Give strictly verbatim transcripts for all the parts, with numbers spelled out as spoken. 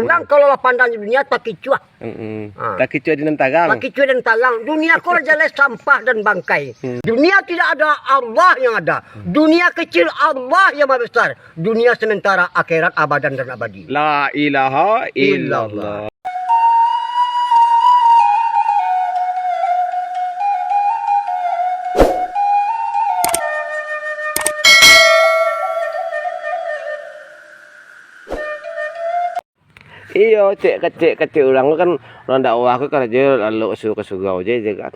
Urang kalau lah pandang dunia, takicuah. Mm-mm. Ha. Takicuah di nan tarang. Takicuah di nan tarang. Dunia ko lah jaleh sampah dan bangkai. Hmm. Dunia tidak ada Allah yang ada. Dunia kecil, Allah yang maha besar. Dunia sementara, akhirat abadan dan abadi. La ilaha illallah. Iyo, cek kecek kecek urang tu kan, urang dakwah ko karajo lalok suruh ka surau je, je kan.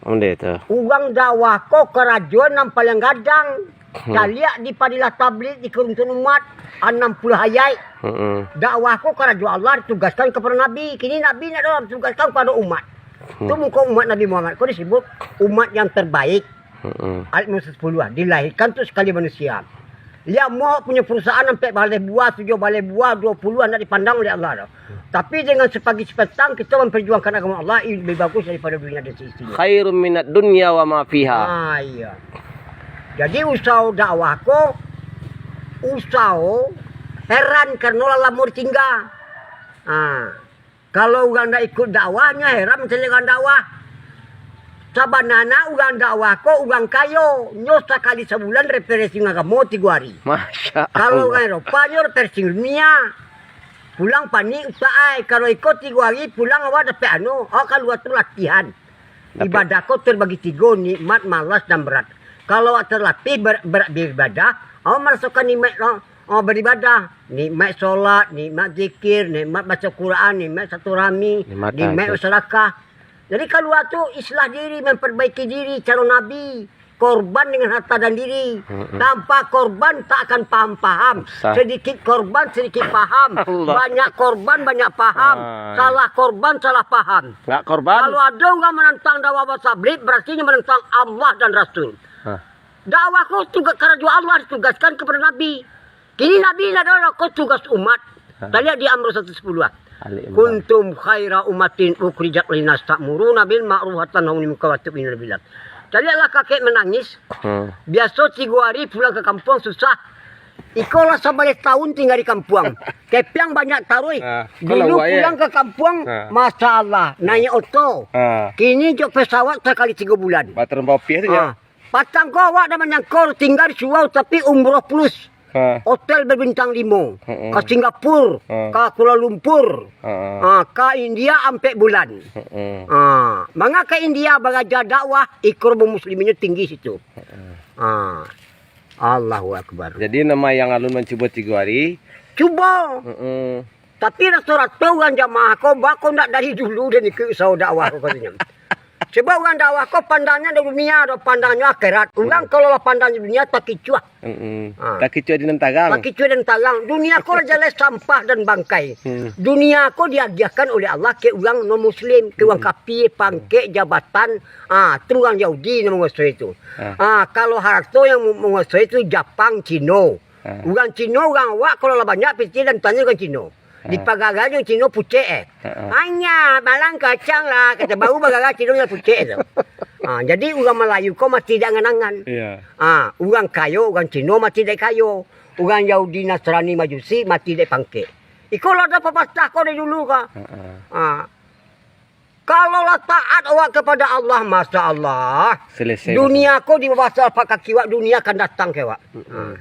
Ondeh tu. Urang dakwah ko karajo nan paling gadang. Hmm. Caliak di Fadilah Tabligh di Keruntun Umat, anam puluah ayat. Hmm. Dakwah ko karajo Allah ditugaskan kepada Nabi. Kini Nabi nak ditugaskan kepada umat. Hmm. Tu muko umat Nabi Muhammad ko disebut umat yang terbaik. Mm-mm. Ayat nomor sepuluh, dilahirkan tu sakali manusia. Liak muak punyo parusahaan ampek baleh buah, tujuah baleh buah, duo puluah, ndak dipandang oleh Allah tu. Tapi dengan sapagi sapatang kito mamparjuangkan agamo Allah, i-, lebih bagus daripada dunia dan seisinyo. Khairun minad dunya wa ma fiha. Ah, iya. Jadi usaho dakwah ko, usaho heran karano lah lamo ditingga. Ah. Kalau urang ndak ikut dakwah, nyo heran mancaliak urang dakwah. Sabananyo urang dakwah ko urang kayo, nyo sakali sabulan refreshing agamo tigo ari. Masya Allah. Kalau urang Eropa, nyo refreshing dunia. Pulang panik utak ai. Kalau iko tigo ari, pulang awak dapek anu, awak kalua tu latihan. Tapi ibadah ko terbagi tigo, nikmat, malas, dan berat. Kalau awak terlatih ber-, ber-, beribadah, awak marasokan nikmat lo. Oh, beribadah, nikmat solat, nikmat zikir, nikmat baco Quran, nikmat silaturahmi, nikmat sadakah. Jadi kalua tu islah diri, memperbaiki diri, caro Nabi, korban dengan harta dan diri. Mm-mm. Tanpa korban tak akan paham-paham. Susah. Sedikit korban, sedikit paham. Allah. Banyak korban, banyak paham. Ah. Salah korban, salah paham. Nggak korban. Kalau ada urang menentang dakwah tabligh, berarti dia menentang Allah dan Rasul. Ah. Dakwah ko tugas karajo Allah ditugaskan kepada Nabi. Kini Nabi nak ado ko tugas umat. Ha. Kita lihat di Amr satu sepuluh ah. Ali Imran. "Kuntum khaira ummatin ukhrijat linnas ta'muruna bil ma'ruf wa tanhauna 'anil munkar wa tu'minuna billah." Kita lihatlah kakek menangis. Hmm. Biaso tigo hari pulang ke kampuang susah. Iko lah sabaleh tahun tinggal di kampuang. Kepiang banyak taruih. Ha, dulu pulang ke kampuang, ha, Masya Allah, naik oto. Ha. Kini jo pesawat sakali tigo bulan. Baterbang opih tu, ha, ya? Patang ko awak dah manyangko tingga di surau, tapi umroh plus. Ha. Hotel berbintang limo. Heeh. Ka Singapura, ha, ka Kuala Lumpur, ha, ha, ka India ampek bulan. Heeh. Ha, manga ka India baraja dakwah, ikrar musliminyo tinggi situ. Heeh. Ha. Allahu Akbar. Jadi, nama yang alun mancubo tigo hari? Cubo. Heeh. Tapi rato-rato urang jamaah ko, baa ko ndak dari dulu den ikuik usaho dakwah ko, katonyo. Sebab urang dakwah ko pandangnyo dari dunia, do pandangnyo akhirat. Urang kalau lah pandang dunia, takicuah. Mm-mm. Ha. Takicuah di nan tarang. Takicuah di nan tarang. Dunia ko lah jaleh sampah dan bangkai. Hmm. Dunia ko diagiahkan oleh Allah ke urang non muslim, ke urang, mm-mm, kapia, pangkek, jabatan. Ah, tu urang Yahudi nan manguasai tu. Ha. Ah, kalau harato yang manguasai tu Japang, Cino. Ha. Urang Cino, urang awak kalau lah banyak pitih dan tanyo urang Cino. Ha. Dipagaranyo Cino pucek, eh. Ha, ha. Hanya balang kacang lah, kato, baru bagaran Cino nan pucek tu. Ha, jadi urang Malayu ko mati di angan-angan. Iya. Ha, urang kayo, urang Cino mati dek kayo. Urang Yahudi, Nasrani, Majusi mati dek pangkek. Iko lah ado papatah ko dari dulu ko. Ha, ha. Ha. Kalau lah taat awak kepada Allah, Masya Allah, selesai dunia masalah ko di bawah telapak kaki awak, dunia akan datang ke awak. Mm-mm. Ha.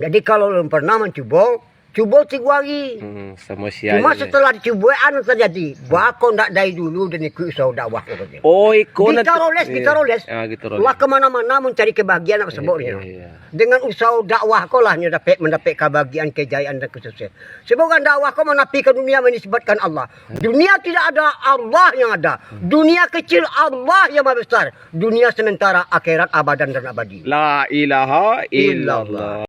Jadi, kalau alun pernah mancubo, cubo tigo hari. Hmm, samo sia. Cuma aja. Setelah dicubo, anu terjadi. Hmm. Baa ko ndak dari dulu den ikuik usaho dakwah ko, katonyo. Oh, iko nanti. Gitaroles, iya, gitaroles. Ah, gitaroles. Lah kemana-mana mencari kebahagiaan, nak sebutnyo. Iya, iya. Dengan usaho dakwah ko lah nyo dapek, mandapek kabahagiaan, kejayaan, dan kesuksesan. Sebab urang dakwah ko manapikan dunia, menisbatkan Allah. Hmm. Dunia tidak ada, Allah yang ada. Hmm. Dunia kecil, Allah yang maha besar. Dunia sementara, akhirat abadan dan abadi. La ilaha illallah.